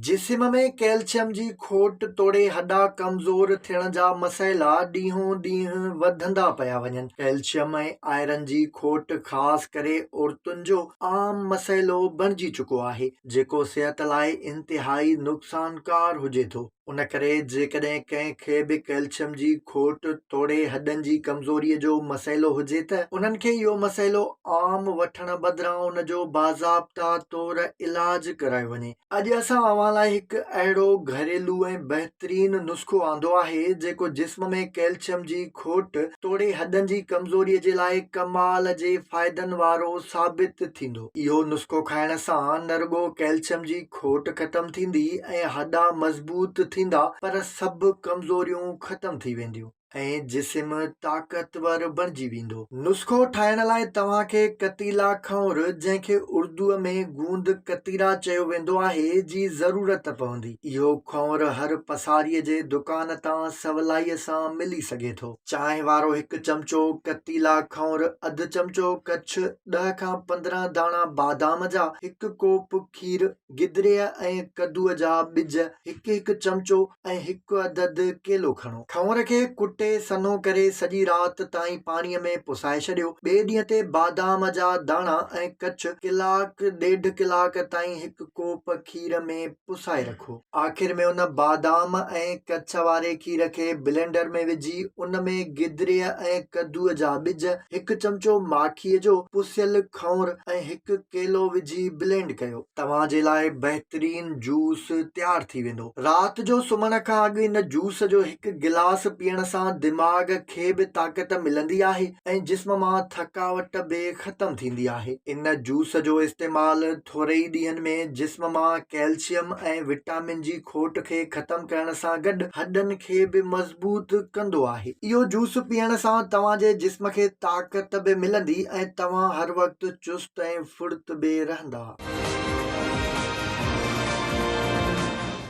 جسم ۾ ڪئلشيم جي کوٽ توڙي هڏا ڪمزور ٿيڻ جا مسئلا ڏينهون ڏينهن وڌندا پيا وڃن. ڪئلشيم ۽ آئرن جي کوٽ خاص ڪري عورتن جو عام مسئلو بڻجي چڪو آهي، جيڪو صحت لاء انتهائي نقصانڪار هجي ٿو. ان ڪري جيڪڏهن ڪنهن کي به ڪئلشيم جي کوٽ توڙي هڏن جي ڪمزوري جو مسئلو هجي ته انهن کي اهو مسئلو عام وٺڻ بدران ان جو باضابطا طور علاج ڪرايو وڃي. اڄ اسان اوهان لاء هڪ اهڙو گهريلو ۽ بهترين نسخو آندو آهي جيڪو جسم ۾ ڪئلشيم جي کوٽ توڙي هڏن جي ڪمزوري جي لاء ڪمال جي فائدن وارو ثابت ٿيندو. اهو نسخو کائڻ سان نه رڳو ڪئلشيم جي کوٽ ختم ٿيندي ۽ هڏا مضبوط ٿيندا پر سڀ ڪمزوريون ختم ٿي وينديون ۽ جسم طاقتور بڻجي ويندو. نسخو ٺاهڻ لاء توهان کي ڪتيلا کنئور جنهن کي اردوء ۾ گوند ڪتيرا چيو ويندو آهي جي ضرورت پوندي. اهو کنئور هر پساريء جي دڪان تان سولائيء سان ملي سگهي ٿو. چانهه وارو هڪ چمچو ڪتيلا کنئور، اڌ چمچو ڪڇ، ڏهه کان 15 داڻا بادام جا، هڪ ڪوپ کير، گدريء ۽ ڪدوء جا ٻج هڪ هڪ چمچو ۽ هڪ عدد ڪيلو کڻو. کنئور کي ڪٽي سنهو ڪري سڄي رات تائين پاڻيء ۾ پسائي ڇڏيو. ٻئي ڏينهن تي بادام جا داڻا ۽ ڪڇ ڪلاڪ ڏيڍ ڪلاڪ تائين هڪ ڪوپ کير ۾ پسائي رکو. آخر ۾ ان بادام ۽ ڪڇ واري کير کي بلينڊر ۾ وجهي ان ۾ گدريء ۽ ڪدوء جا ٻج، هڪ چمچو ماکيء جو پسيل کنئور ۽ هڪ ڪيلو وجهي بلينڊ ڪيو. توهان جي لاء بهترين جوس تيار ٿي ويندو. رات جو سمهڻ کان اڳ ان جوس جو هڪ گلاس پيئڻ سان دماغ کي به طاقت ملندي آهي ۽ جسم مان ٿڪاوٽ به ختم ٿيندي آهي. ان جوس جو استعمال ٿوري ئي ڏينهن ۾ جسم مان ڪئلشيم ۽ وٽامن جي کوٽ کي ختم ڪرڻ سان گڏ هڏن کي به مضبوط ڪندو آهي. اهو جوس پيئڻ سان توهان جي جسم کي طاقت به ملندي ۽ توهان هر وقت چست ۽ ڦڙت به رهندا.